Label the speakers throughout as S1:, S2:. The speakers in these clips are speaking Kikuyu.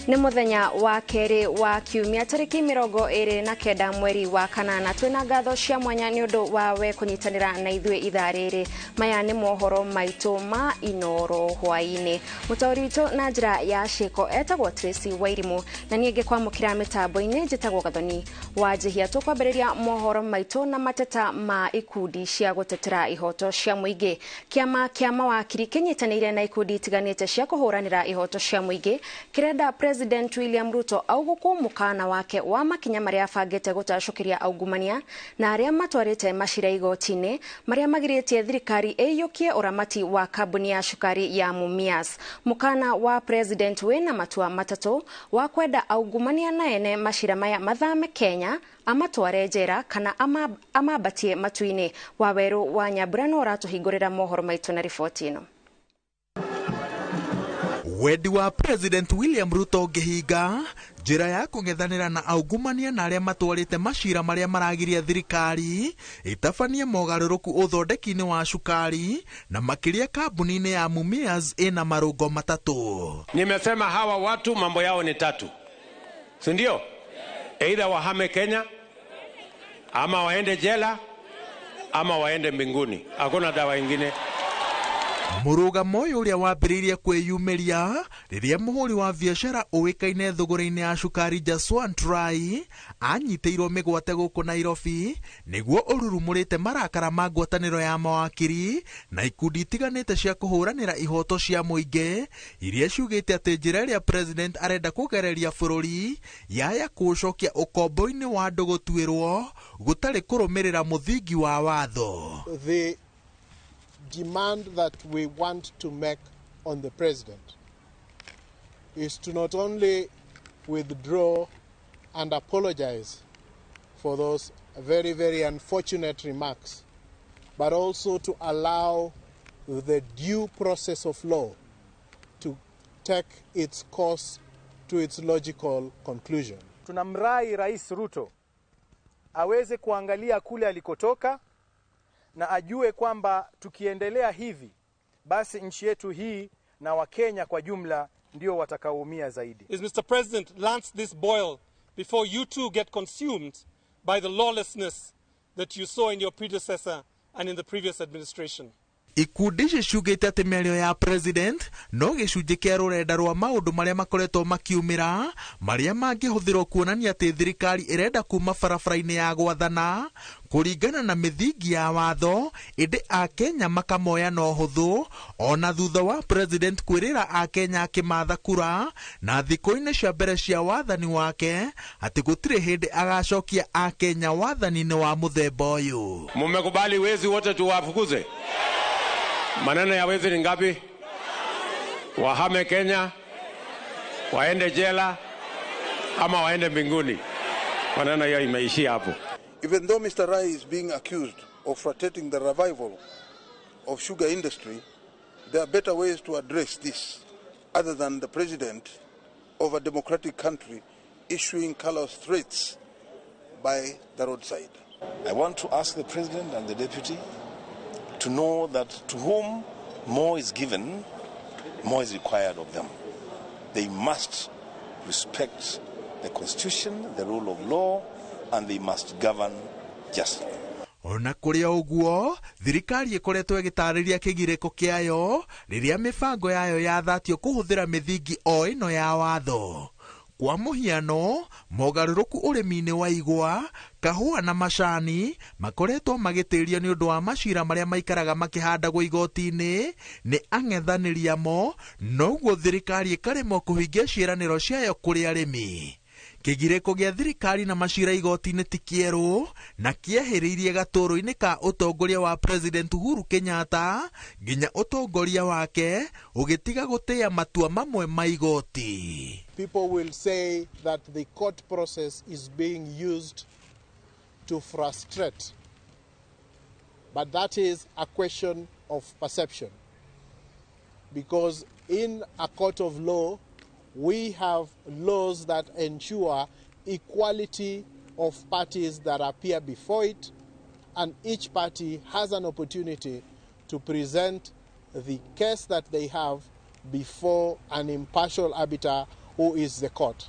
S1: Nĩ mũthenya wa kerĩ wa kiumia, tarĩki 29 mweri wa kanana. Twĩna ngatho cia mwanya nĩ ũndũ wa we kũnyitanĩra na ithuĩ ithaa rĩrĩ. Maya nĩ mohoro maitũ ma Inoro hwaĩ-inĩ. Mũtaũri witũ na njĩra ya ciĩko etagwo Tracy Wairimu, na niĩ ngĩkwamũkĩra mĩtambo-inĩ njĩtagwo Gathoni wa Njĩhia. Tũkwambĩrĩria mohoro maitũ na mateta ma ikundi cia gũtetera ihoto cia mũingĩ. Kĩama kĩa mawakiri kĩnyitanĩire na ikundi itiganĩte cia kũhũranĩra ihoto cia mũingĩ kĩrenda President William Ruto augũkwo mũkana wake wa makinya marĩa abangĩte gũtacũkĩria aungumania na arĩa matwarĩte macira igoti-inĩ marĩa magirĩtie thirikari ĩiyũkie ũramati wa kambuni ya cukari ya Mumias. Mũkana wa President wĩna matua matatũ wa kwenda aungumania na ene macira maya mathame Kenya, amatware njera kana amambatie matu-inĩ. Wawerũ wa Nyambura no ũratũhingũrĩra mohoro maitũ na riboti ĩno.
S2: Wendi wa President William Ruto ũngĩhinga njĩra ya kũng'ethanĩra na aungumania na arĩa matwarĩte macira marĩa maragiria thirikari ĩtabanie mogarũrũku ũthondeki-inĩ wa cukari na makĩria kambuni-inĩ ya Mumias ĩna marũngo matatũ.
S3: Nimesema hawa watu mambo yao ni tatu, si ndio? Either wahame Kenya ama waende jela ama waende mbinguni, hakuna dawa ingine.
S2: Mũrũgamo ũyũ ũrĩa wambĩrĩirie kwĩyumĩria rĩrĩa mũhũri wa biacara ũĩkaine thũgũrĩ-inĩ ya cukari Jaswant Rai anyitĩirwo mĩgwate gũkũ Nairobi nĩguo ũrurumũrĩte marakara ma ngwatanĩro ya mawakiri na ikundi itiganĩte cia kũhũranĩra ihoto cia mũingĩ iria ciugĩte atĩ njĩra ĩrĩa president arenda kũgereria bũrũri yaya kũũcokia ũkombo-inĩ wa andũ gũtuĩrwo gũtarĩ kũrũmĩrĩra mũthingi wa watho.
S4: The demand that we want to make on the president is to not only withdraw and apologize for those very, very unfortunate remarks, but also to allow the due process of law to take its course to its logical conclusion.
S5: Tunamrai Rais Ruto aweze kuangalia kule alikotoka na ajue kwamba tukiendelea hivi basi nchi yetu hii na Wakenya kwa jumla ndio watakaoumia zaidi.
S6: Is Mr. President, lance this boil before you too get consumed by the lawlessness that you saw in your predecessor and in the previous administration.
S2: Ikundi ici ciugĩte atĩ mĩario ya president no gĩcunjĩ kĩa rũrenda rwa maũndũ marĩa makoretwo makiumĩra marĩa mangĩhũthĩrwo kuonania atĩ thirikari ĩrenda kuma barabara-inĩ ya gwathana kũringana na mĩthingi ya watho, ĩndĩ Akenya makamoya na ũhũthũ ona thutha wa president kwĩrĩra Akenya akĩmatha kura na thikũ-inĩ cia mbere cia wathani wake atĩ gũtirĩ hĩndĩ agacokia Akenya wathani-inĩ wa mũthemba ũyũ.
S3: Mumekubali wezi wote tuwafukuze? Maneno ya wezi ni ngapi? Wahame Kenya, waende jela ama waende mbinguni. Maneno hiyo imeishia hapo.
S7: Even though Mr. Rai is being accused of frustrating the revival of sugar industry, there are better ways to address this other than the president of a democratic country issuing callous threats by the roadside.
S8: I want to ask the president and the deputy to know that to whom more is given, more is required of them. They must respect the constitution, the rule of law, and they must govern justly.
S2: Ona kũrĩ o ũguo, thirikari ĩkoretwo ĩgĩtarĩria kĩgirĩko kĩayo rĩrĩa mĩbango yayo yathatio kũhũthĩra mĩthingi o ĩno ya watho. Kwa mũhiano, mogarũrũku ũrĩmi-inĩ wa igwa, kahũa na macani makoretwo magĩtĩrio nĩ ũndũ wa macira marĩa maikaraga makĩhandagwo igoti-inĩ nĩ ang'ethanĩri amo, noguo thirikari ĩkaremwo kũhingia ciĩranĩro ciayo kũrĩ arĩmi. Kĩgirĩko gĩa thirikari na macira igoti-inĩ ti kĩerũ na kĩehĩrĩirie gatũrũ-inĩ ka ũtongoria wa President Uhuru Kenyatta nginya ũtongoria wake ũgĩtiga gũtĩa matua mamwe ma igoti.
S4: People will say that the court process is being used to frustrate, but that is a question of perception, because in a court of law we have laws that ensure equality of parties that appear before it, and each party has an opportunity to present the case that they have before an impartial arbiter who is the court.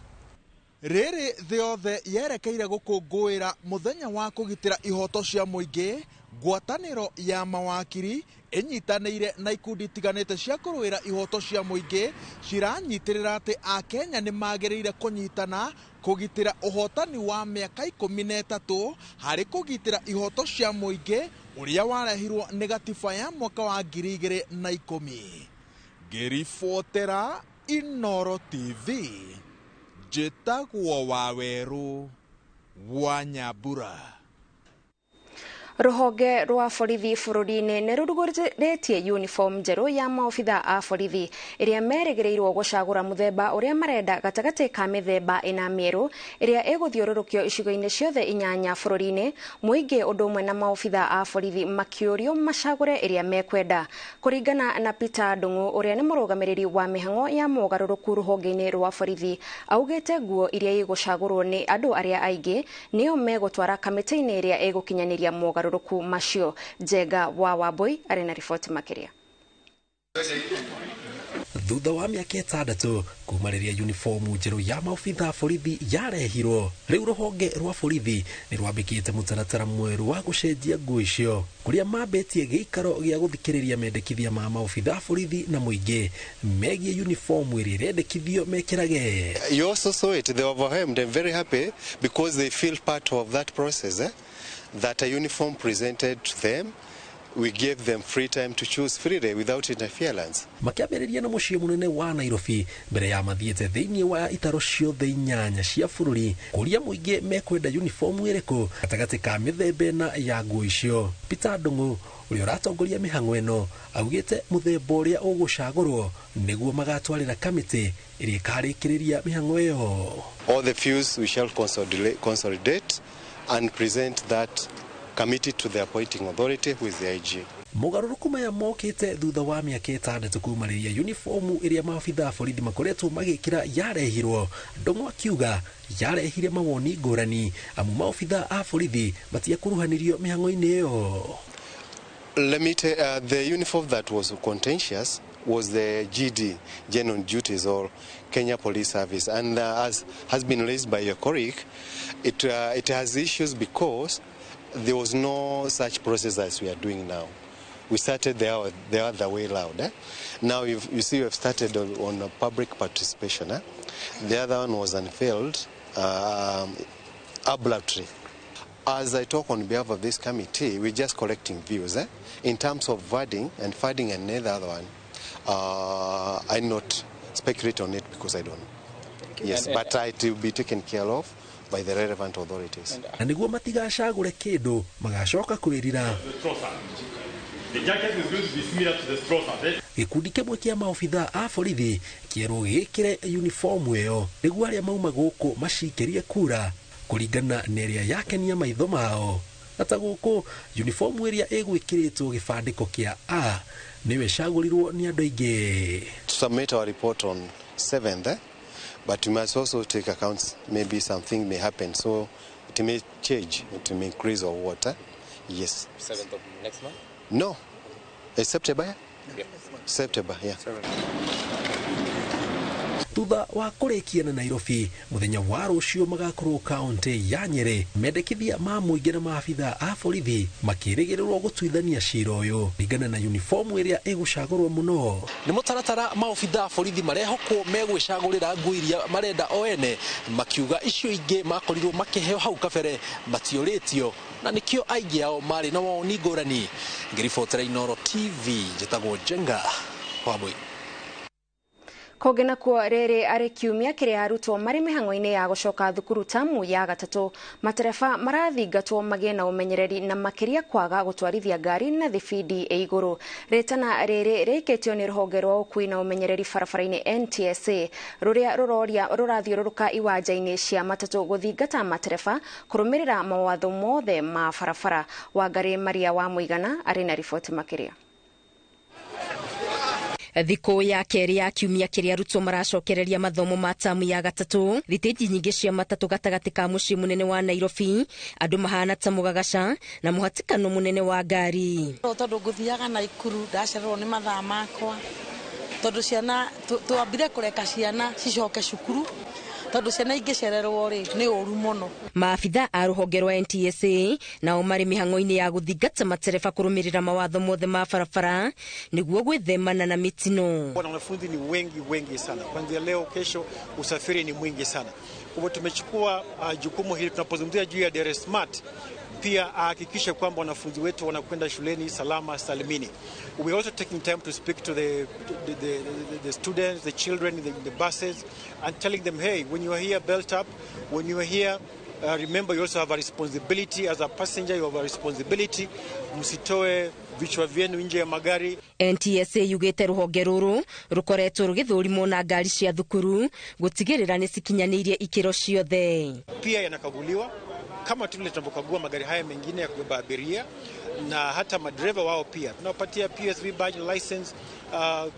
S2: Rĩrĩ thĩ yothe yerekeire gũkũngũĩra mũthenya wa kũgitĩra ihoto cia mũingĩ, ngwatanĩro ya mawakiri ĩnyitanĩire na ikundi itiganĩte cia kũrũĩra ihoto cia mũingĩ ciranyitĩrĩra atĩ Akenya nĩ magĩrĩire kũnyitana kũgitĩra ũhotani wa mĩaka 13 harĩ kũgitĩra ihoto cia mũingĩ ũrĩa warehirwo nĩ gatiba ya mwaka wa 2010. Ngĩribotera Inooro TV, njĩtagwo Wawerũ wa Nyambura.
S1: Rũhonge rwa borithi bũrũri-inĩ nĩ rũrugũrĩtie uniform njerũ ya maobitha a borithi ĩrĩa merĩgĩrĩirwo gũcagũra mũthemba ũrĩa marenda gatagatĩ ka mĩthemba ĩna mĩerũ ĩrĩa ĩgũthiũrũrũkio icigo-inĩ ciothe 8 bũrũri-inĩ, mũingĩ ũndũ ũmwe na maobitha a borithi makĩũrio macagũre ĩrĩa mekwenda. Kũringana na Peter Ndung'u ũrĩa nĩ mũrũgamĩrĩri wa mĩhang'o ya mogarũrũku rũhonge-inĩ rwa borithi, augĩte nguo iria igũcagũrwo nĩ andũ arĩa aingĩ nĩo megũtwara kamĩtĩ-inĩ ĩrĩa ĩgũkinyanĩria mogarũrũku macio. Njenga wa Wambui arĩ na riboti makĩria.
S9: Thutha wa mĩaka 6 kuma rĩrĩa uniformu njerũ ya maobitha a borithi yarehirwo, rĩu rũhonge rwa borithi nĩ rwambĩkĩte mũtaratara mwerũ wa gũcenjia nguo icio, kũrĩa mambĩtie gĩikaro gĩa gũthikĩrĩria mendekithia ma maobitha a borithi na mũingĩ megiĩ uniformu ĩrĩa ĩrendekithio mekĩrage.
S10: You also saw it, they were overwhelmed and very happy because they feel part of that process, that a uniform presented to them. We gave them free time to choose freely without interference.
S9: Makĩambĩrĩria na mũciĩ mũnene wa Nairobi mbere ya mathiĩte thĩinĩ wa itaro ciothe 8 cia bũrũri kũria mũingĩ mekwenda uniformu ĩrĩkũ gatagatĩ ka mĩthemba ĩna ya nguo icio. Peter Ndung'u ũrĩa ũratongoria mĩhang'o ĩno augĩte mũthemba ũrĩa ũgũcagũrwo nĩguo magatwarĩra kamĩtĩ ĩrĩa ĩkarĩkĩrĩria mĩhang'o ĩyo.
S10: All the views we shall consolidate and present that committee to the appointing authority, who is the IG.
S9: Mogarũrũku maya mokĩte thutha wa mĩaka 6 kuma rĩrĩa uniformu ĩrĩa maabitha a borithi makoretwo magĩkĩra yarehirwo. Ndung'u akiuga yarehire mawoni ngũrani amu maobitha a borithi matiakuruhanirio mĩhang'o-inĩ ĩyo.
S10: Let me tell you, the uniform that was contentious was the GD, General Duties, or Kenya Police Service, and as has been raised by your colleague, it has issues because there was no such process as we are doing now. We started the other way round. Now you see we have started on a public participation. The other one was unveiled abruptly. As I talk on behalf of this committee, we're just collecting views. In terms of wording and funding and the other one, I not speculate on it because I don't know. Yes, but it will be taken care of by the relevant authorities.
S9: Na nĩguo matigacagũre kĩndũ magacoka kwĩrira. Gĩkundi kĩmwe kĩa maobitha a borithi kĩerwo gĩkĩre uniformu ĩyo nĩguo arĩa mauma gũkũ macikĩrie kura kũringana na ĩrĩa yakenia maitho mao. Na ta gũkũ uniformu ĩrĩa ĩgwĩkĩrĩtwo gĩbandĩko kĩa A nĩyo ĩcagũrirwo nĩ andũ aingĩ.
S10: To submit our report on 7th, but we must also take accounts, maybe something may happen, so it may change, it may increase or what. Yes.
S11: 7th of next month?
S10: No. It's September?
S11: Yeah.
S10: September, yeah.
S9: Thutha wa kũrĩkia na Nairobi mũthenya wa rũciũ magakorwo kaunti ya Nyeri mendekithia ma mũingĩ na maabitha a borithi makĩrĩgĩrĩrwo gũtuithania cira ũyũ ringana na uniformu ĩrĩa ĩgũcagũrwo mũno. Nĩ mũtaratara maobitha a borithi marehokwo megwĩcagũrĩra nguo iria marenda o ene, makiuga icio ingĩ makorirwo makĩheo hau kabere matiũrĩtio na nĩkĩo aingĩ ao marĩ na woni ngũrani. Ngĩribotera Inooro TV njĩtagwo Njenga Wambui.
S1: Kũngĩ nakuo rĩrĩ arĩ kiumia kĩrĩa arutwo marĩ mĩhang'o-inĩ ya gũcoka thukuru tamu ya gatatũ, matereba marathingatwo magĩe na ũmenyereri na makĩria kwaga gũtwarithia ngari na thibindi ĩ igũrũ. Rĩtana rĩrĩ rĩikĩtio nĩ rũhonge rwa ũkui na ũmenyereri barabara-inĩ NTSA rũrĩa rũrathiũrũrũka iwanja-inĩ cia matatũ gũthingata matereba kũrũmĩrĩra mawatho mothe ma barabara. Wangari Maria wa Mũigana arĩ na riboti makĩria.
S12: Thikũ ya kerĩ ya kiumia kĩrĩa arutwo maracokereria mathomo ma tamu ya gatatũ, thitĩnji nyingĩ cia matatũ gatagatĩ ka mũciĩ mũnene wa Nairobi, andũ mahana ta mũgagaca na mũhatĩkano mũnene wa ngari.
S13: Tondũ ngũthiaga Naikuru ndacererwo nĩ mathaa makwa,
S11: Tondu ciana twambire kureka ciana cicoke cukuru tondu ciana ingĩcererwo rĩ nĩ ũru mũno.
S12: Maabitha a rũhonge rwa NTSA nao marĩ mĩhang'o-inĩ ya gũthingata matereba kũrũmĩrĩra mawatho mothe ma barabara nĩguo gwĩthemana na mĩtino.
S5: Wanafunzi ni wengi wengi sana, kuanzia leo kesho usafiri ni mwingi sana. Kwa hivyo tumechukua jukumu hili tunapozungumzia juu ya Dere Smart, pia ahakikishe kwamba wanafunzi wetu wanakwenda shuleni salama salimini. We also taking time to speak to the students, the children in the buses and telling them, hey, when you are here, belt up. When you are here, remember you also have a responsibility as a passenger, you have a responsibility. Msitoe vichwa vyenu nje ya magari.
S12: NTSA yugite ruhonge ruru rukoretwo rugithurimwo na ngari cia thukuru gutigirira ni cikinyaniirie ikiro ciothe.
S5: Pia yanakaguliwa kama tule tunapokagua magari haya mengine ya kubeba abiria, na hata madereva wao pia tunawapatia PSV badge license.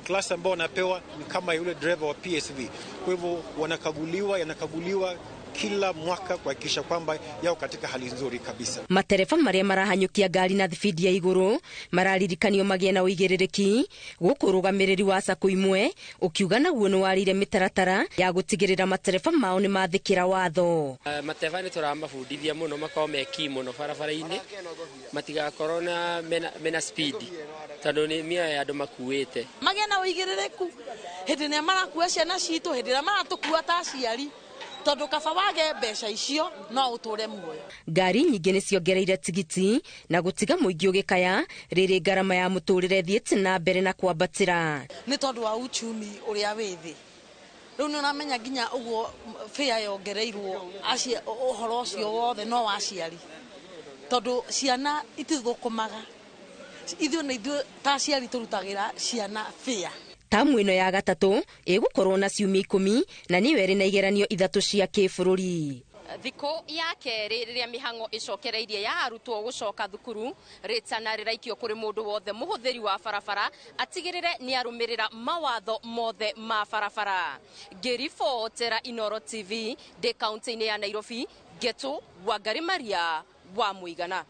S5: Class ambao wanapewa ni kama yule dereva wa PSV. Kwa hivyo wanakaguliwa, yanakaguliwa kila mwaka kuhakikisha kwamba yao katika hali nzuri kabisa.
S12: Matereba maria marahanyukia ngari na thibidi ya iguru mararirikanio magie na uigiririकी guku rugamiriri wa sacco imwe ukiuga naguo ni warire mitaratara ya gutigirira matereba mao ni mathikira watho.
S13: Matereba ni turamabundithia muno makorwo meki muno barabara-ini, matigakorwo na mena speed tondu ni mioyo ya andu makuite.
S11: Magie na uigiririku hindi ria marakua ciana citu, hindi ria maratukua ta aciari, tondu kaba wage mbeca icio no uture muoyo.
S12: Ngari nyingĩ nĩ ciongereire tigiti na gũtiga mũingĩ ũgĩkaya rĩrĩ ngarama ya mũtũrĩre thiĩte na mbere na kwambatĩra.
S11: Nĩ tondu wa uchumi ũrĩa wĩ thĩ rĩu nĩ ũramenya nginya ũguo fare yongereirwo ũhoro ũcio wothe no wa aciari, tondu ciana itithũkũmaga, ithuĩ nĩ ithuĩ ta aciari tũrutagĩra ciana fare.
S12: Tamu ĩno ya gatatũ ĩgũkorwo na ciumia 10 na nĩyo ĩrĩ na igeranio 3 cia kĩbũrũri. Thikũ ya kerĩ rĩrĩa mĩhang'o ĩcokereirie ya arutwo gũcoka thukuru, rĩtana rĩraikio kũrĩ mũndũ wothe mũhũthĩri wa barabara atigĩrĩre nĩ arũmĩrĩra mawatho mothe ma barabara. Ngĩribotera Inooro TV ndĩ kaunti-inĩ ya Nairobi, Ngetu Wangari Maria wa Mũigana.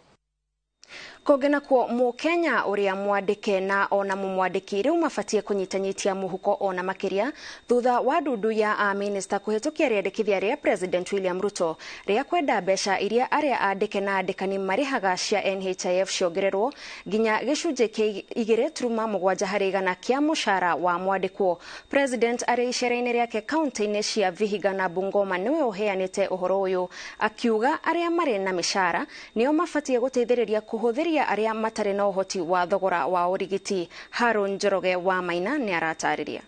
S1: Kũngĩ nakuo mũkenya ũrĩa mwandĩke na ona mũmwandĩki rĩu mabatie kũnyitanyitia mũhuko ona makĩria thutha wa ndundu ya amĩnĩsta kũhĩtũkia rĩandĩkithia rĩa President William Ruto rĩa kwenda mbeca iria arĩa andĩke na andĩkani marĩhaga cia NHIF ciongererwo nginya gĩcunjĩ kĩa 2.7 harĩ igana kĩa mũcara wa mwandĩkwo. President arĩ icera-inĩ rĩake kaunti-inĩ cia Vihiga na Bungoma nĩwe ũheanĩte ũhoro ũyũ akiuga arĩa marĩ na mĩcara nĩo mabatie gũteithĩrĩria kũhũthĩria arĩa matarĩ na ũhoti wa thogora wa ũrigiti. Harun Njoroge wa Maina nĩ aratarĩria.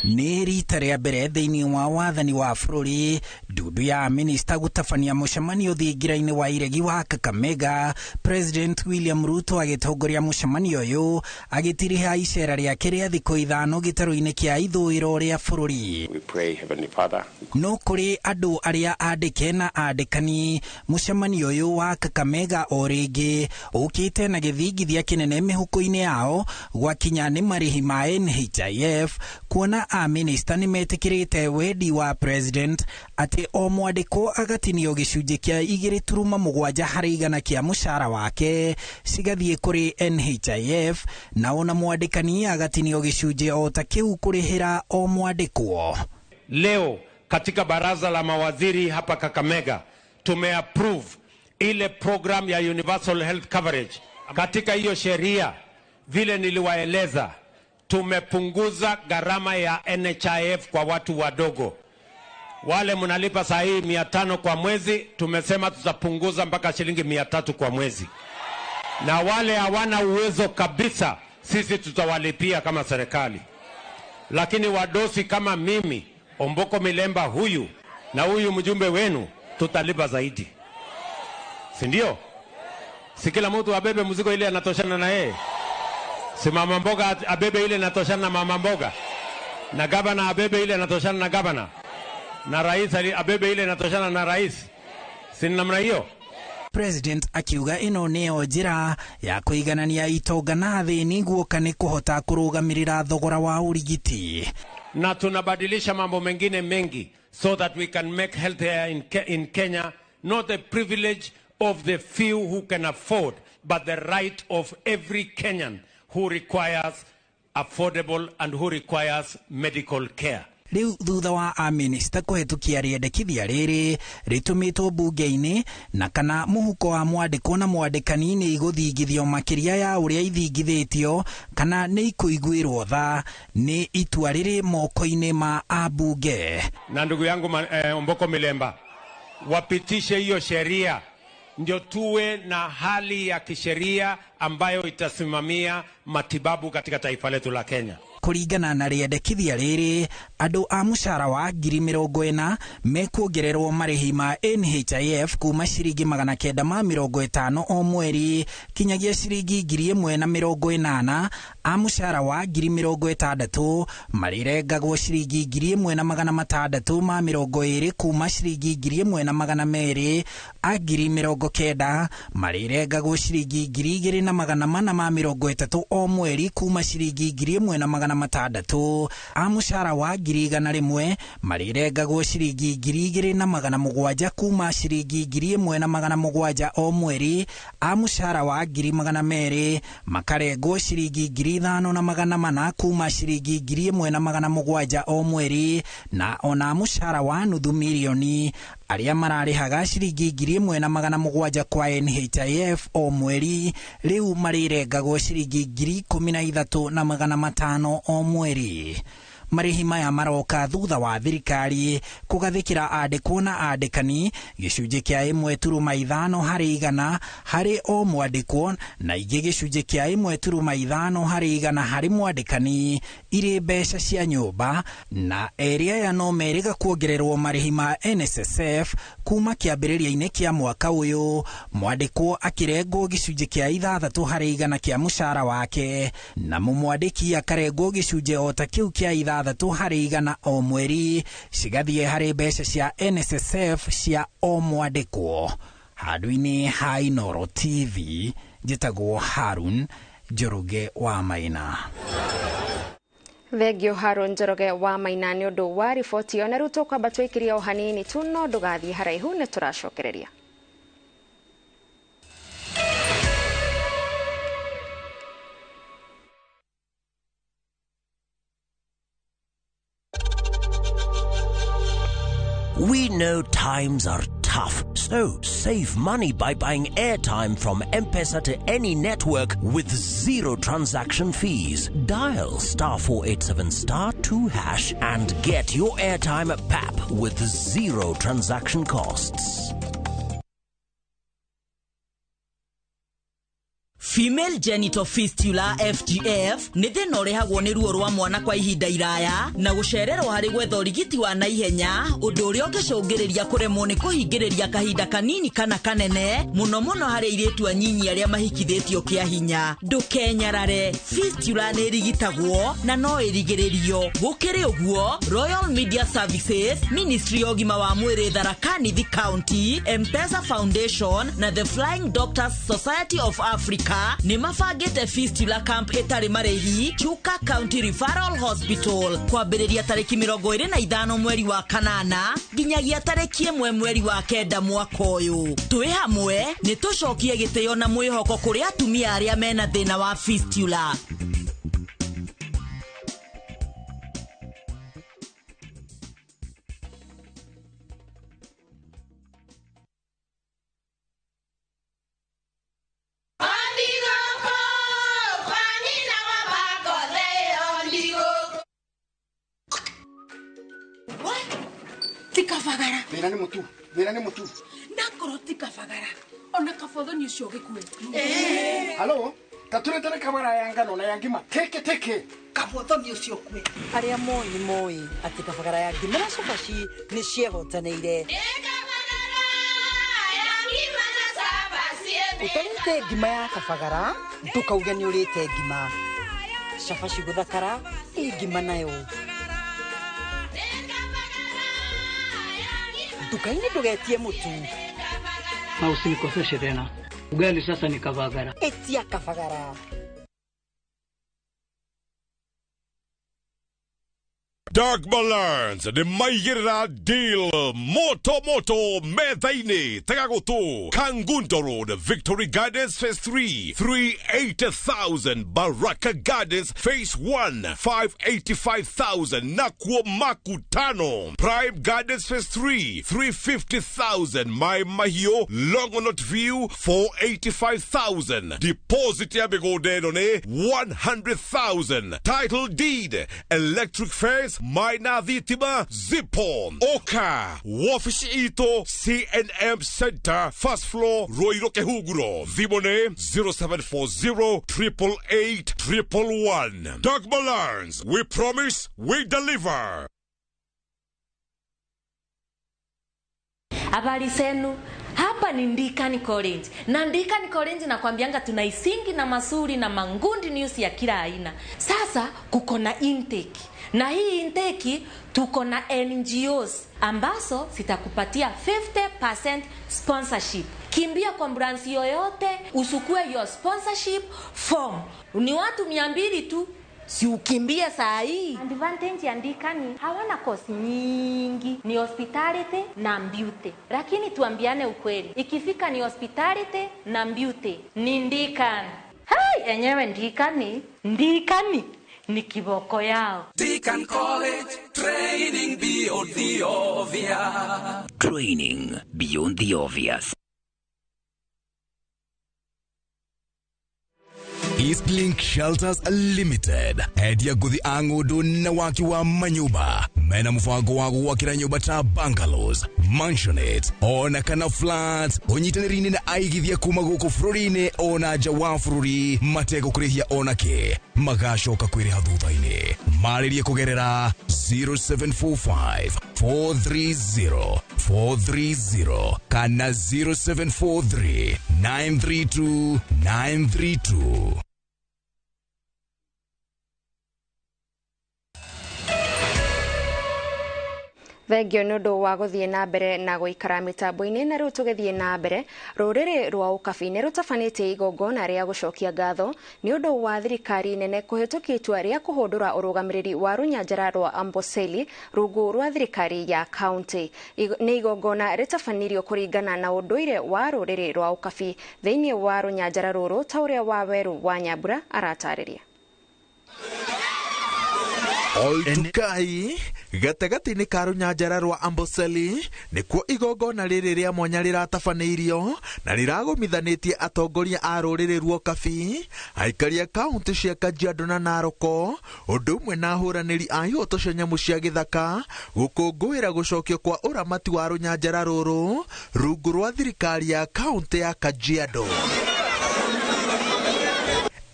S14: Nĩ rita rĩa mbere thĩinĩ wa wathani wa bũrũri ndundu ya minista gũtabania mũcemanio thingira-inĩ wa iregi wa Kakamega, President William Ruto agĩtongoria mũcemanio ũyũ agĩtiriha icera rĩake rĩa thikũ 5 gĩtarũ-inĩ kĩa ithũĩro rĩa bũrũri.
S3: We pray, Heavenly Father.
S14: No kũrĩ andũ arĩa andĩke na andĩkani mũcemanio ũyũ wa Kakamega o rĩngĩ ũkĩte na gĩthingithia kĩnene mĩhuko-inĩ yao gwakinya nĩ marĩhi ma NHIF kuona a minista nĩ metĩkĩrĩte wendi wa president atĩ o mwandĩkwo agatinio gĩcunjĩ kĩa 2.7 harĩ igana kĩa mũcara wake cigathiĩ kũrĩ NHIF na ona mwandĩkani agatinio gĩcunjĩ o ta kĩu kũrĩhĩra o mwandĩkwo.
S3: Leo katika baraza la mawaziri hapa Kakamega tumeapprove ile program ya universal health coverage. Katika hiyo sheria vile niliwaeleza, tumepunguza gharama ya NHIF kwa watu wadogo. Wale mnalipa saa hii 500 kwa mwezi, tumesema tutapunguza mpaka shilingi 300 kwa mwezi. Na wale hawana uwezo kabisa, sisi tutawalipia kama serikali. Lakini wadosi kama mimi, Omboko Milemba huyu na huyu mjumbe wenu, tutalipa zaidi. Si ndio? Si kila mtu abebe mzigo ile anatoshana na yeye. Si mama mboga abebe ile anatoshana na mama mboga. Na gavana abebe ile anatoshana na gavana. Na rais abebe ile anatoshana na rais. Si namna hiyo?
S14: President akiuga ĩno nĩyo njĩra ya kũiganania itonga na thĩni guoka nĩ kũhota kũrũgamĩrĩra thogora wa ũrigiti.
S3: Na tunabadilisha mambo mengine mengi so that we can make healthcare in Kenya not the privilege of the few who can afford, but the right of every Kenyan who requires affordable and who requires medical care.
S14: Rĩu thutha wa amĩnĩsta kũhetũkia rĩendekithia rĩrĩ rĩtũmĩtwo mbunge-inĩ na kana mũhuko wa mwandĩkwo na mwandĩkani nĩ igũthingithio makĩria ya ũrĩa ithingithĩtio kana nĩ ikũiguĩrwo tha nĩ itua rĩrĩ moko-inĩ ma ambunge.
S3: Na ndugu yangu Omboko Milemba, wapitishe hiyo sheria ndio tuwe na hali ya kisheria ambayo itasimamia matibabu katika taifa letu la Kenya.
S14: Kũringana na rĩendekithia rĩrĩ, andũ a mũcara wa 40,000 mekuongererwo marĩhi ma NHIF kuma ciringi 950 o mweri kinyagia ciringi 1,080, a mũcara wa 60,000 marĩrengagwo ciringi 1,620 kuma ciringi 1,200, a 90,000 marĩrengagwo ciringi 2,430 o mweri kuma ciringi 1,600, a mũcara wa 100,000 marĩrengagwo ciringi 2,700 kuma ciringi 1,700 o mweri, a mũcara wa 200,000 makarengwo ciringi 5,400 kuma ciringi 1,700 o mweri, na ona mũcara wa 500,000 arĩa mararĩhaga ciringi 1,700 kwa NHIF o mweri rĩu marĩrengagwo ciringi 13,500 o mweri. Marĩhi maya maroka thutha wa thirikari kũgathĩkĩra andĩkwo na andĩkani gĩcunjĩ kĩa 1.5 harĩ igana harĩ o mwandĩkwo na ingĩ gĩcunjĩ kĩa 1.5 harĩ igana harĩ mwandĩkani irĩ mbeca cia nyũmba, na erĩ aya no merĩga kuongererwo marĩhi ma NSSF kuma kĩambĩrĩria-inĩ kĩa mwaka ũyũ, mwandĩkwo akĩrengwo gĩcunjĩ kĩa 6 harĩ igana kĩa mũcara wake na mũmwandĩki akarengwo gĩcunjĩ o ta kĩu kĩa 6 harĩ igana o mweri cigathiĩ harĩ mbeca cia NSSF cia o mwandĩkwo. Handũ-inĩ ha Inooro TV njĩtagwo Harun Njoroge wa Maina.
S1: Thengio Harun Njoroge wa Maina nĩ ũndũ wa riboti ĩyo. Na rĩu tũkwamba twĩkĩrie o hanini tu, no ndũgathiĩ haraihu, nĩ tũracokereria.
S15: We know times are tough, so save money by buying airtime from M-Pesa to any network with zero transaction fees. Dial *487*2# and get your airtime at PAP with zero transaction costs.
S16: Female genital fistula FGF nĩ thĩna ũrehagwo nĩ ruo rwa mwana kwa ihinda iraya na gũcererwo harĩ gwetha ũrigiti wa naihenya, ũndũ ũrĩa ũngĩcũngĩrĩria kũremwo nĩ kũhingĩrĩria kahinda kanini kana kanene, mũno mũno harĩ airĩtu anyinyi arĩa mahikithĩtio kĩa hinya. Ndũkenyarare, fistula nĩ ĩrigitagwo na no ĩrigĩrĩrio. Gũkĩrĩ ũguo, Royal Media Services, Ministry ya ũgima wa mwĩrĩ Tharaka Nithi County, M-Pesa Foundation na The Flying Doctors Society of Africa nĩ mabangĩte fistula camp ĩtarĩ marĩhi Chuka County Referral Hospital kwambĩrĩria tarĩki 25 mweri wa kanana nginyagia tarĩki 1 mweri wa 9 mwaka ũyũ. Twĩ hamwe nĩ tũcokie gĩtĩo na mwĩhoko kũrĩ atumia arĩa mena thĩna wa fistula.
S17: Thĩna nĩ mũtu, thĩna nĩ mũtu.
S18: Nakorwo ti kabagara, ona kabothoni ũcio ũgĩkue.
S17: Halo, ta tũretere kabara ya ngano na ya ngima teke teke.
S19: Kabothoni ũcio ũkue. Arĩa moĩ nĩ moĩ atĩ kabagara ya ngima na cabaci nĩ ciehotanĩire. Ũtarĩte ngima ya kabagara, ndũkauge nĩ ũrĩte ngima. Cabaci gũthakara, ĩ ngima nayo. Nduka-inĩ ndũgetie mũtu.
S20: Na usinikoseshe tena. Ugali sasa ni kabagara.
S19: Etia kabagara.
S21: Dagma Lands nĩ maigĩrĩra deal moto moto metha-inĩ. Tega gũtũ, Kangundo Road, Victory Gardens Phase 3, 380,000, Baraka Gardens Phase 1, 585,000, nakuo Makutano Prime Gardens Phase 3, 350,000, Mai Mahiu Longonot View 485,000. Deposit ya mĩgũnda ĩno nĩ 100,000. Title deed, electric fence, maina thitima zipo. Oka wabici itũ CNM Center, first floor, Ruiru Kihunguro. Thimũ nĩ 0740 888 111. Dagma Lands, we promise, we deliver.
S22: Habari zenu, hapa ni Ndikani College. Na Ndikani College nakwambianga tuna isingi na masuri na mangundi news ya kila aina. Sasa kuko na intake. Na hii intake tuko na NGOs ambazo zitakupatia 50% sponsorship. Kimbia kwa branch yoyote usukue your sponsorship form. Ni watu 200 tu. Si ukimbie saa hii. Advantage ya Ndikani hawana kosi nyingi, ni hospitality na beauty. Lakini tuambiane ukweli, ikifika ni hospitality na beauty ni Ndikani. Hai, enyewe Ndikani, Ndikani ni kiboko yao.
S23: Deacon College, training beyond the obvious.
S24: Training beyond the obvious.
S25: Eastlink Shelters Limited endia ngũthi a ng'ũndũ na waki wa manyũmba mena mũbango wa gwakĩra nyũmba ta bungalows, mansionette ona kana flat ũnyitanĩri-inĩ na aigithia kuma gũkũ bũrũri-inĩ ona nja wa bũrũri mategũkũrĩhia ona kĩ magacoka kwĩrĩha thutha-inĩ. Marĩrie kũgerera 0745 430 430 kana 0743 932 932.
S1: Thengio nĩ ũndũ wa gũthiĩ na mbere na gũikara mĩtambo-inĩ. Na rĩu tũgĩthiĩ na mbere, rũrĩrĩ rwa Ũkabi nĩ rũtabanĩtie igongona rĩa gũcokia ngatho nĩ ũndũ wa thirikari nene kũhĩtũkia itua rĩa kũhũndũra ũrũgamĩrĩri wa rũnyanjara rwa Amboseli rungu rwa thirikari ya kaunti. Nĩ igongona rĩtabanirio kũringana na ũndũire wa rũrĩrĩ rwa Ũkabi thĩinĩ wa rũnyanjara rũrũ, ta ũrĩa Waweru wa Nyambura aratarĩria.
S2: Oltukai gatagatĩ-inĩ ka rũnyanjara rwa Amboseli nĩkuo igongona rĩrĩ rĩa mwanya rĩratabanĩirio na rĩragomithanĩtie atongoria a rũrĩrĩ rwa Ũkabi, aikari a kaunti cia Kajiado na Narok, ũndũ ũmwe na ahũranĩri a ihoto cia nyamũ cia gĩthaka gũkũngũĩra gũcokio kwa ũramati wa rũnyanjara rũrũ rungu rwa thirikari ya kaunti ya Kajiado.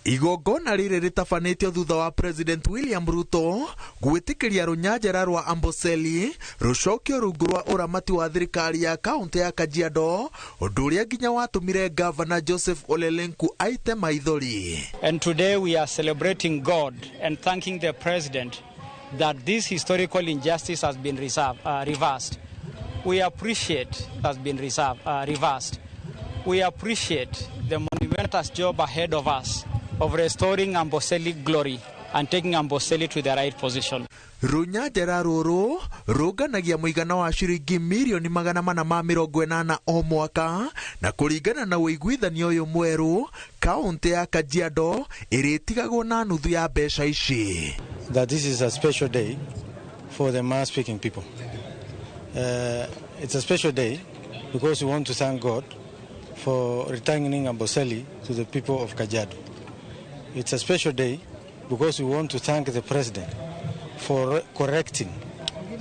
S2: Igongona rĩrĩ rĩtabanĩtio thutha wa President William Ruto gwĩtĩkĩria rũnyanjara rwa Amboseli rũcokio rungu rwa ũramati wa thirikari ya kaunti ya Kajiado, ũndũ ũrĩa nginya watũmire Governor Joseph Ole Lenku aite maithori.
S26: And today we are celebrating God and thanking the President that this historical injustice has been reversed. We appreciate has been reversed. We appreciate the monumentous job ahead of us of restoring Amboseli glory and taking Amboseli to the right position.
S2: Rũnyanjara rũrũ rũnganagia mũigana wa ciringi mirioni 480 o mwaka, na kũringana na ũiguithanio ũyũ mwerũ, kaunti ya Kajiado ĩrĩtigagwo na nuthu ya mbeca ici.
S27: That this is a special day for the Maa speaking people. It's a special day because we want to thank God for returning Amboseli to the people of Kajiado. It's a special day because we want to thank the President for correcting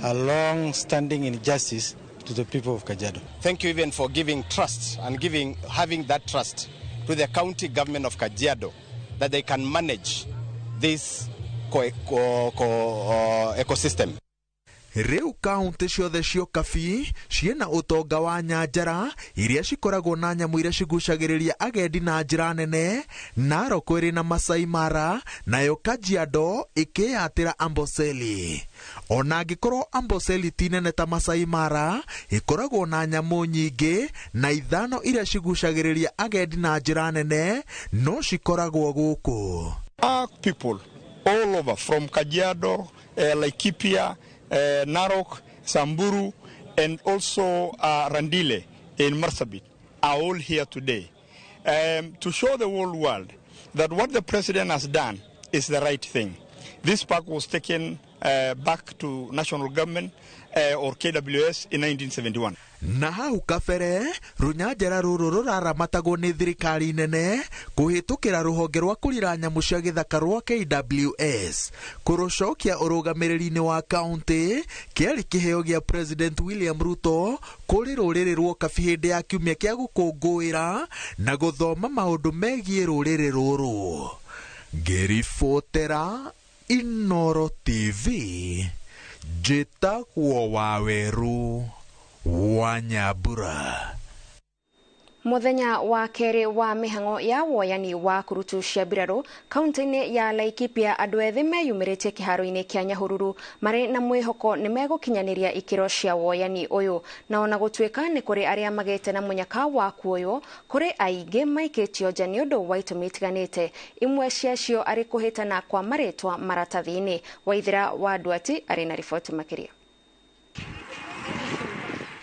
S27: a long-standing injustice to the people of Kajiado.
S28: Thank you even for giving trust and having that trust to the county government of Kajiado that they can manage this ecosystem.
S2: Rĩu kaunti ciothe cia Ũkabi ciĩna ũtonga wa nyanjara iria cikoragwo na nyamũ iria cigucagĩrĩria agendi na njĩra nene. Narok ĩrĩ na Masai Mara, nayo Kajiado ĩkĩyatĩra Amboseli. Ona angĩkorwo Amboseli ti nene ta Masai Mara, ĩkoragwo na nyamũ nyingĩ na ithano iria cigucagĩrĩria agendi na njĩra nene no cikoragwo gũkũ.
S29: Our people
S4: all over from Kajiado, Laikipia, Narok, Samburu, and also Rendille in Marsabit are all here today to show the whole world that what the president has done is the right thing. This park was taken back to national government or KWS in 1971.
S2: Na hau kabere rũnyanjara rũrũ rũraramatagwo nĩ thirikari nene kũhĩtũkĩra rũhonge rwa kũrira nyamũ cia gĩthaka rwa KWS. Kũrũcokia ũrũgamĩrĩri-inĩ wa kaũntĩ kĩarĩ kĩheo gĩa President William Ruto kũrĩ rũrĩrĩ rwa Okabi hĩndĩ ya kiumia kĩa gũkũngũĩra na gũthoma maũndũ megiĩ rũrĩrĩ rũrũ. Ngĩribotera Inoro TV, njĩtagwo Waweru wa Nyambura.
S1: Muthenya wa kerĩ wa mĩhang'o ya woyani wa kurutu cia mbirarũ kaunti-inĩ ya Laikipia, andũ ethĩ meyumĩrĩtie kĩharo-inĩ kĩa Nyahururu marĩ na mwĩhoko nĩ megũkinyanĩria ikĩro cia woyani ũyũ. Na ona gũtuĩka nĩ kũrĩ arĩa magĩte na mũnyaka wa kuoywo, kũrĩ aingĩ maikĩtio nja nĩ ũndũ wa itũmi itiganĩte, imwe ciacio arĩ kũhĩtana kwa marĩtwa maratathi-inĩ. Waithera wa Nduati arĩ na riboti makĩria.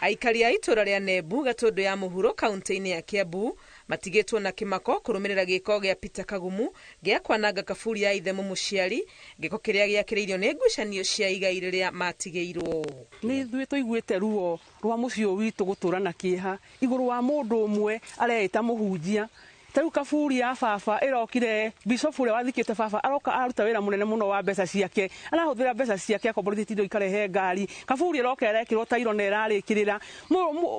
S5: Aikari a itũra rĩa Nembu Gatũndũ ya mũhuro kaunti-inĩ ya Kiambu matigĩtwo na kĩmako kũrũmĩrĩra gĩko gĩa Peter Kagumu gĩa kwananga kaburi ya ithe mũmũciari, gĩko kĩrĩa gĩakĩrĩirio nĩ ngucanio cia igai rĩrĩa matigĩirwo.
S6: Nĩ ithuĩ tũiguĩte ruo rwa mũciĩ ũyũ witũ gũtũra na kĩeha igũrũ wa mũndũ ũmwe areĩta mũhunjia. Ta rĩu kaburi ya baba ĩrokire, bishop ũrĩa wathikĩte baba aroka aruta wĩra mũnene mũno wa mbeca ciake, arahũthĩra mbeca ciake akomborithĩtie indo ikarehe ngari. Kaburi ĩroka ĩrekĩrwo tairo na ĩrarĩkĩrĩra.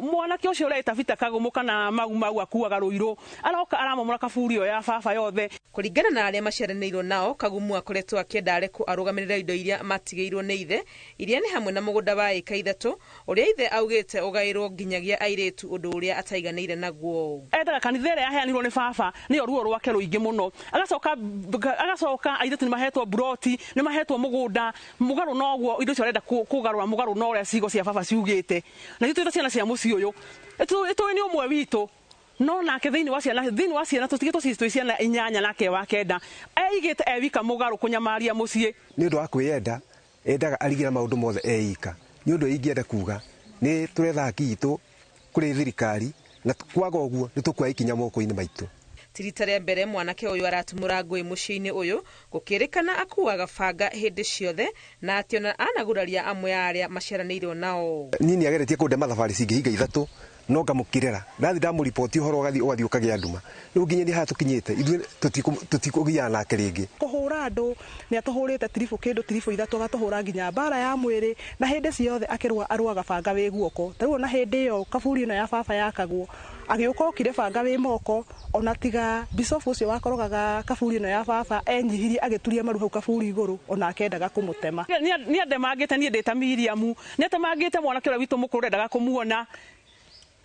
S6: Mwanake ũcio ũreĩta Peter Kagumu kana Mau Mau akuaga rũirũ, aroka aramomora kaburi ĩyo ya baba yothe.
S5: Kũringana na arĩa maciaranĩirwo nao, Kagumu akoretwo akĩenda arekwo arũgamĩrĩre indo iria matigĩirwo nĩ ithe, iria nĩ hamwe na mũgũnda wa ĩka 3 ũrĩa ithe augĩte ũgaĩrwo nginyagia airĩtu, ũndũ ũrĩa ataiganĩire naguo.
S6: Endaga kanitha ĩrĩa yaheanirwo nĩ baba nĩyo ruo rwake rũingĩ mũno. Agacoka airĩtu nĩ mahetwo buroti, nĩ mahetwo mũgũnda, mũgarũ noguo indo icio arenda kũgarũra mũgarũ na ũrĩa cigo cia baba ciugĩte. Na ithuĩ twĩ ta ciana cia mũciĩ ũyũ, tũĩ nĩ ũmwe witũ, no nake thĩinĩ wa ciana tũtigĩtwo twĩ ciana 8 nake wa 9 eigĩte e wika mũgarũ kũnyamaria mũciĩ.
S7: Nĩ ũndũ wa kwĩyenda, endaga arigĩra maũndũ mothe eika. Nĩ ũndũ ingĩenda kuga nĩ tũretha haki itũ kũrĩ thirikari, na kwaga ũguo nĩ tũkuoya ikinya moko-inĩ maitũ.
S5: Ti rita rĩa mbere mwanake ũyũ aratumũra ngũĩ mũciĩ-inĩ ũyũ, gũkĩrĩkana akuaga banga hĩndĩ ciothe na atĩ ona anaguraria amwe a arĩa maciaranĩirwo nao.
S7: Niĩ nĩageretie kũndema thabarĩ cingĩhinga 3 no ngamũkĩrĩra, ndathi ndamũriboti ũhoro ũgathiĩ ũkagĩa nduma. Rĩu nginya nĩ haha tũkinyĩte ithuĩ tũtikũgiana nake rĩngĩ.
S8: Kũhũra andũ nĩ atũhũrĩte tiribũ kĩndũ tiribũ 3 agatũhũra nginya mbara ya mwĩrĩ, na hĩndĩ ciothe akĩrũa arũaga banga wĩ guoko. Ta rĩu ona hĩndĩ ĩyo kaburi ĩno ya baba yakagwo, agĩũka okire banga wĩ moko, ona tiga bishop ũcio wakorogaga kaburi ĩno ya baba enyihirie agĩturia maru hau kaburi igũrũ, ona akendaga kũmũtema.
S6: Nĩ andemangĩte niĩ ndĩ ta Miriam, nĩ atemangĩte mwanake ũrĩa witũ mũkũrũ ũrendaga kũmuona.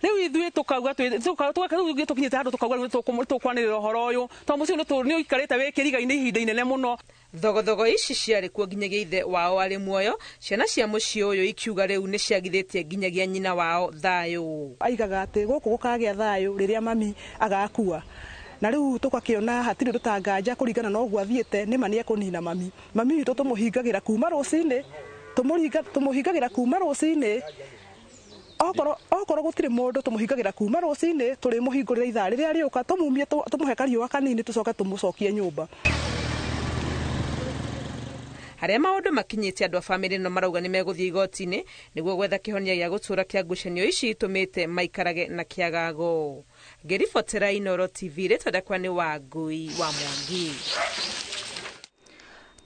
S6: Rĩu ithuĩ tũkauga rĩu tũkinyĩte handũ tũkauga rĩu tũkwanĩrĩra ũhoro ũyũ, tondũ mũciĩ ũyũ nĩ ũikarĩte wĩ kĩriga-inĩ ihinda inene mũno.
S5: Thogothogo ici ciarĩ kuo nginyagia ithe wao arĩ muoyo, ciana cia mũciĩ ũyũ ikiuga rĩu nĩ ciagithĩtie nginyagia nyina wao thayũ.
S8: Aigaga atĩ gũkũ gũkagĩa thayũ rĩrĩa mami agakua. Na rĩu tũgakĩona hatirĩ tũtanganja kũringana na ũguo athiĩte, nĩ ma nĩekũnina mami. Mami witũ tũmũhingagĩra kuma rũcinĩ, tũmũhingagĩra kuma rũcinĩ. Okorwo gũtirĩ mũndũ tũmũhingagĩra kuma rũcinĩ, tũrĩmũhingũrĩra ithaa rĩrĩa rĩũka, tũmumie tũmũhe kariũa kanini, tũcoke tũmũcokie nyũmba.
S5: Harĩa maũndũ makinyĩte andũ a bamĩrĩ no marauga nĩ megũthiĩ igoti-inĩ nĩguo gwetha kĩhonia gĩa gũtũũra kĩa ngucanio ici itũmĩte maikarage na kĩagago. Ngĩribotera Inoro TV, rĩtwa rĩakwa nĩ Wangui wa Mwangi.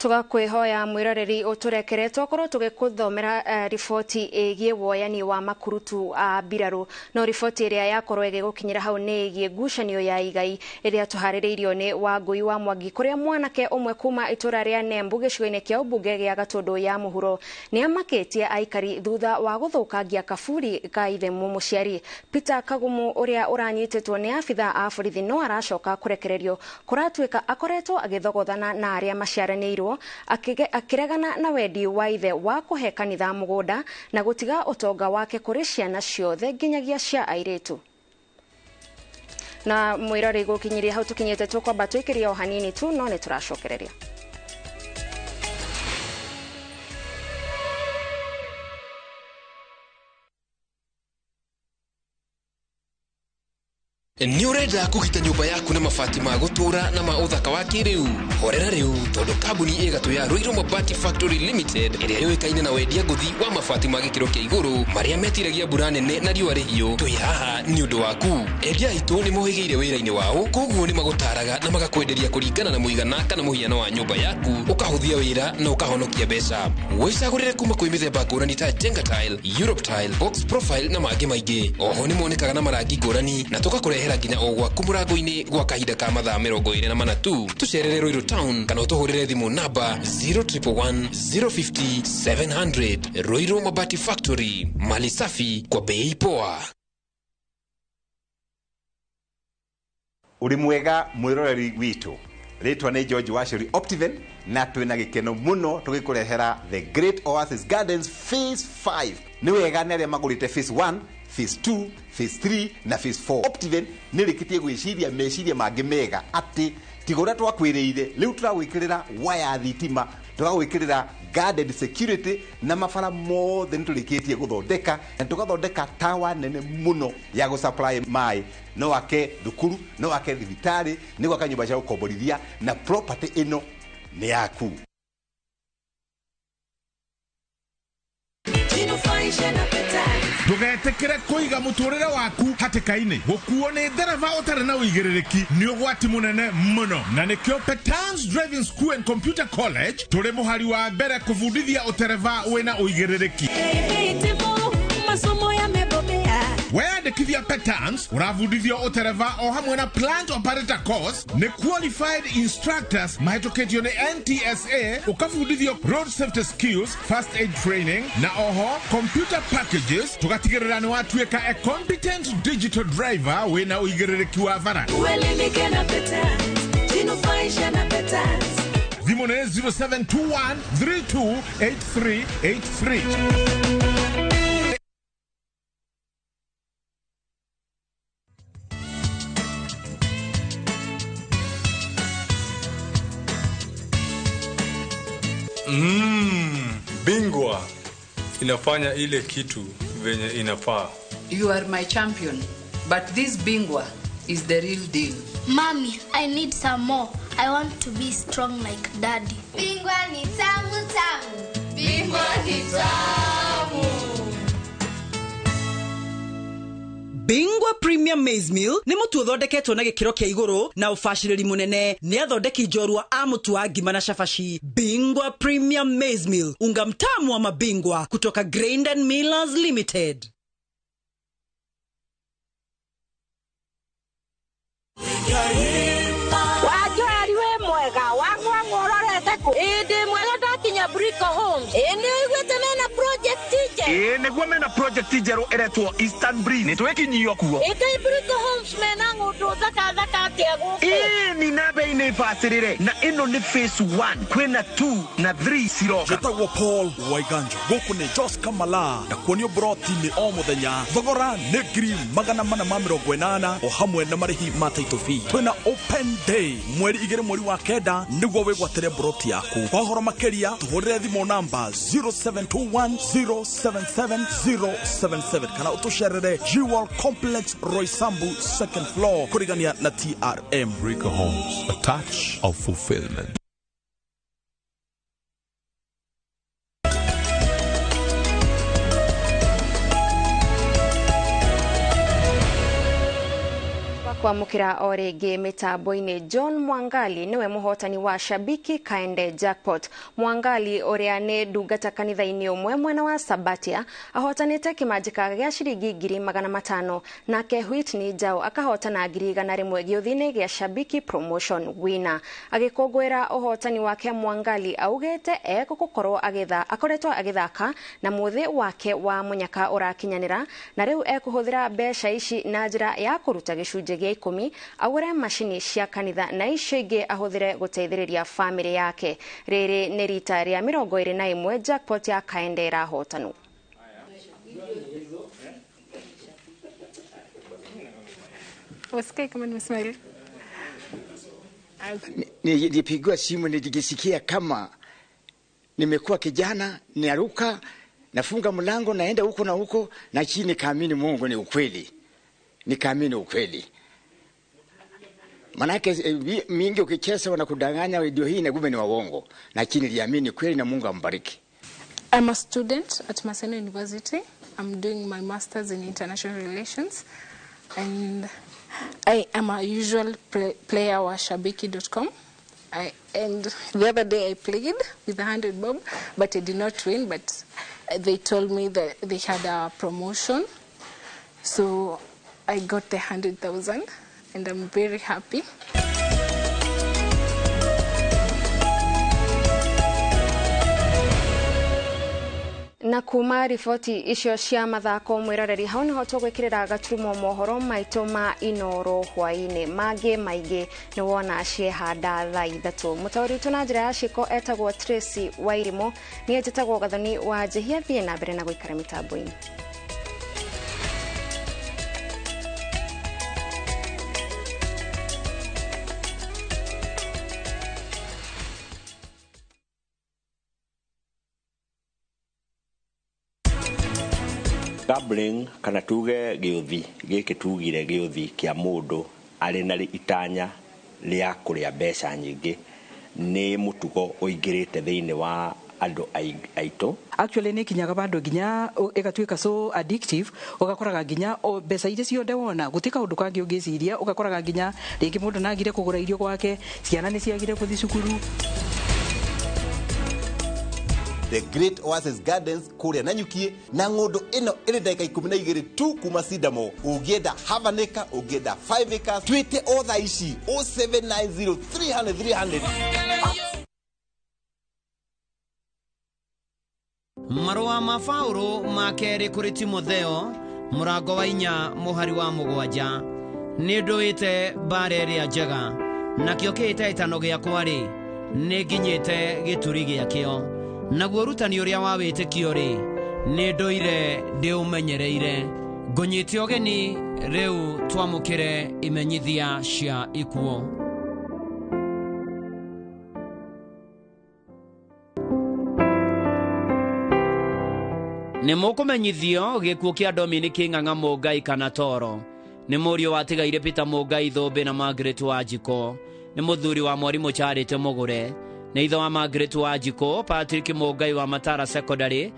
S1: Tũgakwihoya mwiroreri ũtũrekere twakorwo tũgĩkũthomera riboti ĩgiĩ woyani wa makurutu a mbirarũ, no riboti ĩrĩa yakorwo ĩgĩgũkinyĩra hau nĩ ĩgiĩ ngucanio ya igai ĩrĩa tũharĩrĩirio nĩ Wangui wa Mwangi, kũrĩa mwanake ũmwe kuma itũra rĩa Nembu gĩcigo-inĩ kĩa ũmbunge gĩa Gatũndũ ya mũhuro nĩ amakĩtie aikari thutha wa gũthũkangia kaburi ka ithe mũmũciari. Peter Kagumu ũrĩa ũranyitĩtwo nĩ abitha a borithi no aracoka kũrekererio, kũratuĩka akoretwo agĩthogothana na arĩa maciaranĩirwo, akiregana na wendi wa ithe wa kũhe kanitha mũgũnda na gũtiga ũtonga wake kũrĩ ciana ciothe nginyagia cia airĩtu. Na mwĩroreri gũkinyiria hau tũkinyĩte, tũkwamba tũikĩrie o hanini tu no nĩ tũracokereria.
S3: Nĩ ũrenda kũgita nyũmba yaku na mabati ma gũtũũra na ma ũthaka wa kĩrĩu? Horera rĩu tondũ kambuni ĩgatũ ya Ruiru Mabati Factory Limited ĩrĩa yũĩkaine na wendia ngũthi wa mabati ma gĩkĩro kĩa igũrũ marĩa metiragia mbura nene na riũa rĩhiũ, twĩ haha nĩ ũndũ waku. Endia aitũ nĩ mohĩgĩire wĩra-inĩ wao, koguo nĩ magũtaraga na magakwenderia kũringana na mũigana kana mũhiano wa nyũmba yaku, ũkahũthia wĩra na ũkahonokia mbeca. Wĩcagũrĩre kuma kwĩ mĩthemba ngũrani ta Jenga Tile, Europe Tile, Box Profile na mangĩ maingĩ. Oho nĩ monekaga na marangi ngũrani na tũgakũrehera nginya o gwaku mũrango-inĩ gwa kahinda ka mathaa 24 tu. Tũcerere Ruiru Town kana ũtũhũrĩre thimũ namba 0111 050 700. Ruiru Mabati Factory, mali safi kwa bei poa.
S9: Uri mwega mwiroreri witu, ritwa ni George Wacheri Optiven na twina gikeno muno tugikurehera The Great Oasis Gardens Phase 5. Ni wega ni aria magurite Phase 1, Phase 2, Phase 3 na Phase 4. Optiven ni rikitie gwiciria meciria mangi mega ati tiga uria twakwiriire riu turagwikirira waya thitima, turagwikirira guarded security na mabara mothe ni turikitie guthondeka na tugathondeka tawa nene muno ya gu supply mai, no ake thukuru, no ake thibitari, ni gwaka nyumba cia gukomborithia na property ino ni yaku.
S10: Ndugetikire kuiga muturire waku hatikaini gukuo ni ndereba utari na uigiririku ni ugwati munene muno, na nikio Petans Driving School and Computer College turi muhari wa mbere kubundithia utereba wina uigiririku.
S11: Masomo yamebobea.
S10: Weyandĩkithia Petans ũrabundithio ũtereba o hamwe na plant operator course nĩ qualified instructors mahĩtũkĩtio nĩ NTSA, ũkabundithio road safety skills, first aid training na oho computer packages, tũgatigĩrĩra nĩ watuĩka a competent digital driver wĩna ũigĩrĩrĩki wa bara.
S11: Uelimike na Petans, jinufaishe na Petans.
S10: Thimũ nĩ 0721 328383.
S12: Bingwa inafanya ile kitu venye inafaa.
S13: You are my champion, but this Bingwa is the real deal.
S14: Mommy, I need some more. I want to be strong like Daddy. Bingwa ni tamu tamu. Bingwa ni tamu.
S16: Bingwa Premium Maize Meal nĩ mũtu ũthondeketwo na gĩkĩro kĩa igũrũ na ũbacĩrĩri mũnene nĩ athondeki njorua a mũtu wa ngima na cabaci. Bingwa Premium Maize Meal, unga mtamu wa mabingwa kutoka Grain and Millers Limited.
S15: Wajoari we mwega wangwa ngororete ku indi mwega ndakinya Brico Homes indi uiguite mena project nje
S29: ii niguo mena project njeru iretwo Eastern Breeze ni twikinyio kuo
S15: ĩkai Brico Homes mena ng'ũndũ thaka thaka atia gũkũ
S29: ii ni na bei ni bacĩrĩre na ĩno nĩ phase 1 kwĩna 2 na 3 ciroka.
S30: Njĩtagwo Paul Waiganjo, gũkũ nĩ Jos Kamala na kuonio broti nĩ o mũthenya, thogora nĩ 480,000 o hamwe na marĩhi ma title fee. Twĩna open day mweri 2 mweri wa 9 nĩguo wĩgwatĩre broti yaku. Kwa ũhoro makĩria tũhũrĩre thimũ namba 0721077077 kana ũtũcerere Jewel Complex Roysambu second floor kũrigania na TRM.
S21: Rico Homes, a touch of fulfillment.
S1: Kwamukira o rĩngĩ mĩtambo-inĩ, John Mwangali nĩwe mũhotani wa Shabiki Kaende Jackpot. Mwangali ũrĩa nĩ ndungata kanitha-inĩ ũmwe mwena wa Sabatia ahotanĩte kĩmanjĩka gĩa ciringi 500,000, nake Whitney Njau akahotana 100,000 gĩũthi-inĩ gĩa Shabiki Promotion Winner. Agĩkũngũĩra ũhotani wake, Mwangali augĩte egũkorwo akoretwo agĩthaka na mũthĩ wake wa mũnyaka ũrakinyanĩra, na rĩu ekũhũthĩra mbeca ici na njĩra ya kũruta gĩcunjĩ gĩa 10 agũre macini cia kanitha na icio ingĩ ahũthĩre gũteithĩrĩria famĩlĩ yake. Rĩrĩ nĩ rita rĩa 21 jackpot ya Kaende ĩrahotanwo.
S31: Usikie kama nimesmile.
S32: Nilipigiwa simu nilijisikia kama nimekuwa kijana, naruka, nafunga mlango, naenda huko na huko, na chini nikaamini Mungu ni ukweli. Nikaamini ukweli. Manake mingi ukicheza wanakudanganya ndio hii na kumbe ni waongo. Lakini niliamini kweli na Mungu ambariki.
S17: I'm a student at Maseno University. I'm doing my master's in international relations, and I am a usual player wa shabiki.com. And the other day I played with 100 bob, but I did not win, but they told me that they had a promotion. So I got the 100,000 and I'm very happy.
S1: Na kuma riboti icio cia mathako mwiroreri hau niho tugwikirira gaturumo mohoro maitu ma Inoro hwaini mangi maingi ni wona ciehanda thaa 3 mutauri witu na njira ya ciiko etagwo Tracy Wairimu ni njitagwo Gathoni wa Njihia. Thie na mbere na guikara mitambo-ini.
S18: Gambling kana tuge gĩũthi gĩkĩ tugire gĩũthi kĩa mũndũ arĩ na itanya rĩa kũrĩa mbeca nyingĩ nĩ mũtugo ũingĩrĩte thĩinĩ wa andũ aitũ.
S19: Actually nĩ kinyaga bandũ nginya ĩgatuĩka so addictive, ũgakoraga nginya mbeca iria ciothe wona gũtirĩ kaũndũ kangĩ ũngĩciria, ũgakoraga nginya rĩngĩ mũndũ nagire kũgũra irio gwake, ciana nĩ ciagire gũthiĩ cukuru.
S9: The Great Oasis Gardens kũrĩa Nanyukie na ng'ũndũ ĩno ĩrĩ ndagĩka 12 tu kuma Sidamo. Ũngĩenda half an acre, ũngĩenda 5 acres, twĩte o thaa ici 0790 300 300.
S20: Marũa ma Paũlũ ma kerĩ kũrĩ Timotheo mũrango wa 4 mũhari wa 7. Nĩ ndũĩte mbara ĩrĩa njega, nakĩo kĩhĩtahĩtano gĩakwa-rĩ, nĩ nginyĩte gĩturi gĩakĩo. Naguo ũrutani ũrĩa wa wĩtĩkio rĩ, nĩ ndũire ndĩũmenyereire. Ngũnyite ũgeni rĩu twamũkĩre imenyithia cia ikuũ. Nĩ mũkũmenyithio gĩkuũ kĩa Dominic Ng'ang'a Mũngai kana Toro. Nĩ mũriũ watigaire Peter Mũngai Thũmbĩ na Margaret Wanjikũ. Nĩ mũthuri wa mwarimũ Charity Mũgũre. Nĩ ithe wa Margaret Wanjikũ, Patrick Mũngai wa Matara Secondary.